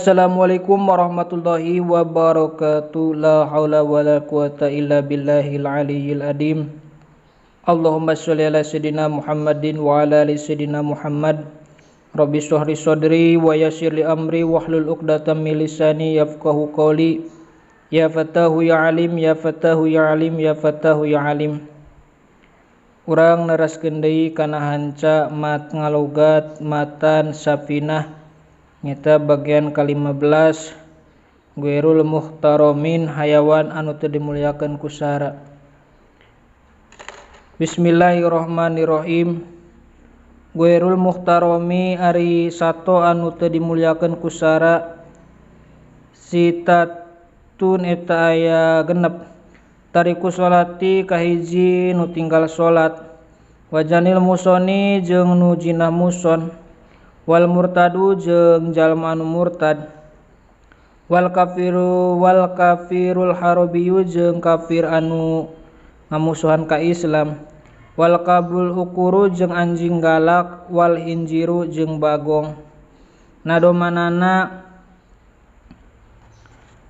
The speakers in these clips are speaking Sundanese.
Assalamualaikum warahmatullahi wabarakatuh. La haula wala quwata illa billahil aliyyil adim. Allahumma sholli ala sayidina Muhammadin wa ala ali sayidina Muhammad. Rabbi shrah li sadri wa yassir li amri wahlul 'uqdatam min lisani yafqahu qawli. Ya fatahu ya alim, ya fatahu ya alim, ya fatahu ya alim. Urang neraskeun deui kana hanca mat ngalogat matan safinah nyata bagian ke-15 Ghairul muhtaramin hayawan anu teu dimuliakeun ku sara. Bismillahirrahmanirrahim. Ghairul muhtarami ari sato anu teu dimuliakeun ku sara sitatun eta aya genep. Tariku sholati kahiji nu tinggal salat, wajanil musoni jeung nu jinah muson, wal murtadu jeung jalma anu murtad, wal kafiru wal kafirul harabiyu jeung kafir anu ngamusuhan ka Islam, wal kabul ukuru jeung anjing galak, wal hinjiru jeung bagong. Nadomanana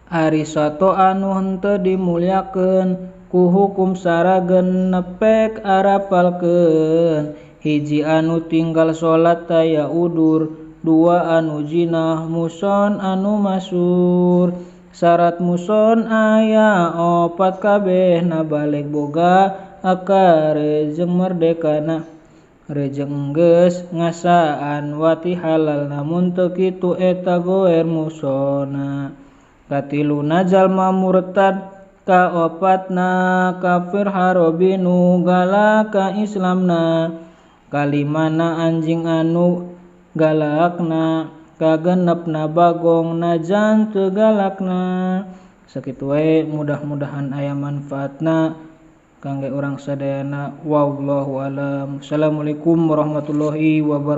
ari sato anu henteu dimuliakeun ku hukum sara genepek arapalkeun. Hiji anu tinggal salat taya udur, dua anu jinah muson anu masur. Syarat muson aya opat kabehna balik boga akar jeung merdekana. Rejeng geus ngasaan wati halal namun teu kitu eta goer musona. Katiluna jalma murtad, kaopatna kafir harobi nu galak ka Islamna, kalimana anjing anu galakna, kagenepna bagong najan teu galakna. Sakitu wae, mudah-mudahan aya manfaatna kangge urang sadayana. Wallahu alam. Assalamualaikum warahmatullahi wabarakatuh.